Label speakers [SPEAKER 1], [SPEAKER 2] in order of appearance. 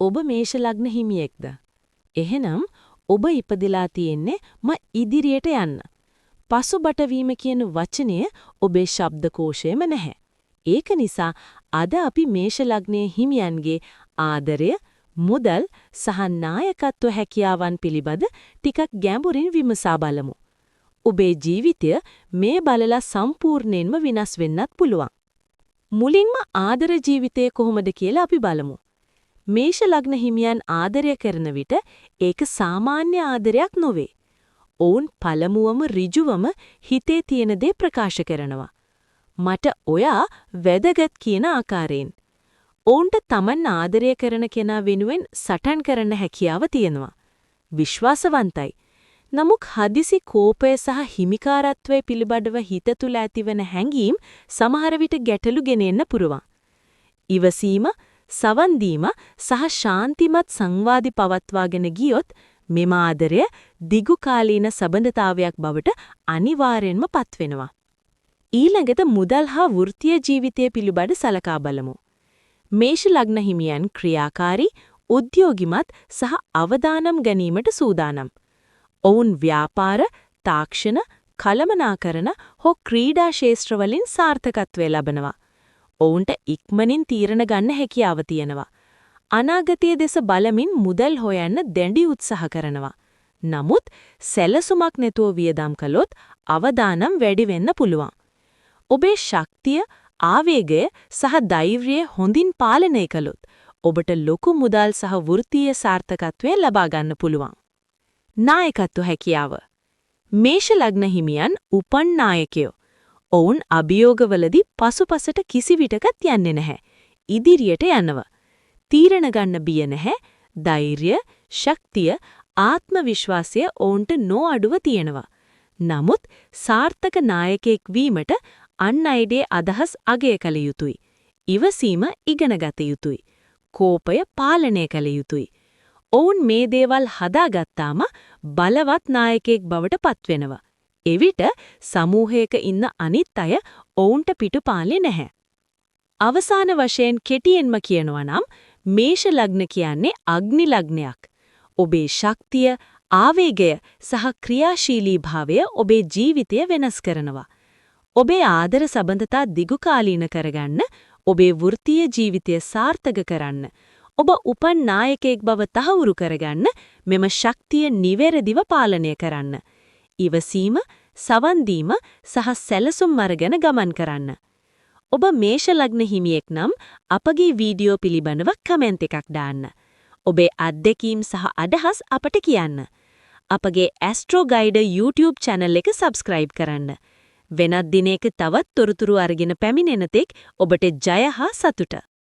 [SPEAKER 1] ඔබ මේෂ ලග්න හිමියෙක්ද? එහෙනම් ඔබ ඉපදිලා තියෙන්නේ ම ඉදිරියට යන්න. පසුබට වීම කියන වචනය ඔබේ ශබ්දකෝෂයේම නැහැ. ඒක නිසා අද අපි මේෂ ලග්නයේ හිමියන්ගේ ආදරය, මුදල් සහ නායකත්ව හැකියාවන් පිළිබඳ ටිකක් ගැඹුරින් විමසා බලමු. ඔබේ ජීවිතය මේ බලලා සම්පූර්ණයෙන්ම වෙනස් වෙන්නත් පුළුවන්. මුලින්ම ආදර ජීවිතය කොහොමද කියලා අපි බලමු. මේෂ ලග්න හිමියන් ආදරය කරන විට ඒක සාමාන්‍ය ආදරයක් නොවේ. ඔවුන් පළමුවම ඍජුවම හිතේ තියෙන දේ ප්‍රකාශ කරනවා. මට ඔයා වැදගත් කියන ආකාරයෙන්. ඔවුන්ට තමන් ආදරය කරන කෙනා වෙනුවෙන් සටන් කරන්න හැකියාව තියෙනවා. විශ්වාසවන්තයි. නමුත් හදිසි කෝපය සහ හිමිකාරත්වය පිළිබඳව හිත තුළ ඇතිවන හැඟීම් සමහර විට ගැටලු ගෙන එන්න පුළුවන්. ඉවසීම, සවන් දීම සහ ශාන්තිමත් සංවාදි පවත්වාගෙන ගියොත් මෙම ආදරය දිගු කාලීන සබඳතාවයක් බවට අනිවාර්යෙන්ම පත්වෙනවා. ඊළඟට මුදල් හා වෘත්තීය ජීවිතය පිළිබඳ සලකා බලමු. මේෂ ලග්න හිමියන් ක්‍රියාකාරී, උද්‍යෝගිමත් සහ අවදානම් ගැනීමට සූදානම්. ඔවුන් ව්‍යාපාර, තාක්ෂණ, කළමනාකරණ හෝ ක්‍රීඩා ක්ෂේත්‍රවලින් සාර්ථකත්වය ලබනවා. ඔවුන්ට ඉක්මනින් තීරණ ගන්න හැකියාව තියෙනවා. අනාගතයේ දෙස බලමින් මුදල් හොයන්න දැඩි උත්සාහ කරනවා. නමුත් සැලසුමක් නැතුව වියදම් කළොත් අවදානම් වැඩි වෙන්න පුළුවන්. ඔබේ ශක්තිය, ආවේගය සහ ධෛර්යය හොඳින් පාලනය කළොත් ඔබට ලොකු මුදල් සහ වෘත්තීය සාර්ථකත්වය ලබා ගන්න පුළුවන්. නායකත්ව හැකියාව. මේෂ ලග්න හිමියන් උපන් නායකයෝ. ඔවුන් අභියෝගවලදී පසුපසට කිසි විටකත් යන්නේ නැහැ. ඉදිරියට යනවා. තීරණ ගන්න බිය නැහැ. ධෛර්යය, ශක්තිය, ආත්ම විශ්වාසය ඔවුන්ට නොඅඩුව තියෙනවා. නමුත් සාර්ථක නායකයෙක් වීමට අන් අයගේ අදහස් අගය කළ යුතුයි. ඉවසීම ඉගෙන ගත යුතුයි. කෝපය පාලනය කළ යුතුයි. ඔවුන් මේ දේවල් හදාගත්තාම බලවත් නායකයෙක් බවට පත්වෙනවා. එවිට සමූහයක ඉන්න අනිත් අය ඔවුන්ට පිටුපාන්නේ නැහැ. අවසාන වශයෙන් කෙටියෙන්ම කියනවා නම්, මේෂ ලග්න කියන්නේ අග්නි ලග්නයක්. ඔබේ ශක්තිය, ආවේගය සහ ක්‍රියාශීලී භාවය ඔබේ ජීවිතය වෙනස් කරනවා. ඔබේ ආදර සබඳතා දිගුකාලීන කරගන්න, ඔබේ වෘත්තීය ජීවිතය සාර්ථක කරන්න, ඔබ උපන් නායකයෙක් බව තහවුරු කරගන්න මෙම ශක්තිය නිවැරදිව පාලනය කරන්න. ඉවසීම, සවන් දීම සහ සැලසුම් අරගෙන ගමන් කරන්න. ඔබ මේෂ ලග්න හිමියෙක් නම් අපගේ වීඩියෝ පිළිබඳව කමෙන්ට් එකක් දාන්න. ඔබේ අත්දැකීම් සහ අදහස් අපට කියන්න. අපගේ Astro Guide YouTube channel එක subscribe කරන්න. වෙනත් දිනයක තවත් තොරතුරු අරගෙන පැමිණෙන තෙක් ඔබට ජය හා සතුට.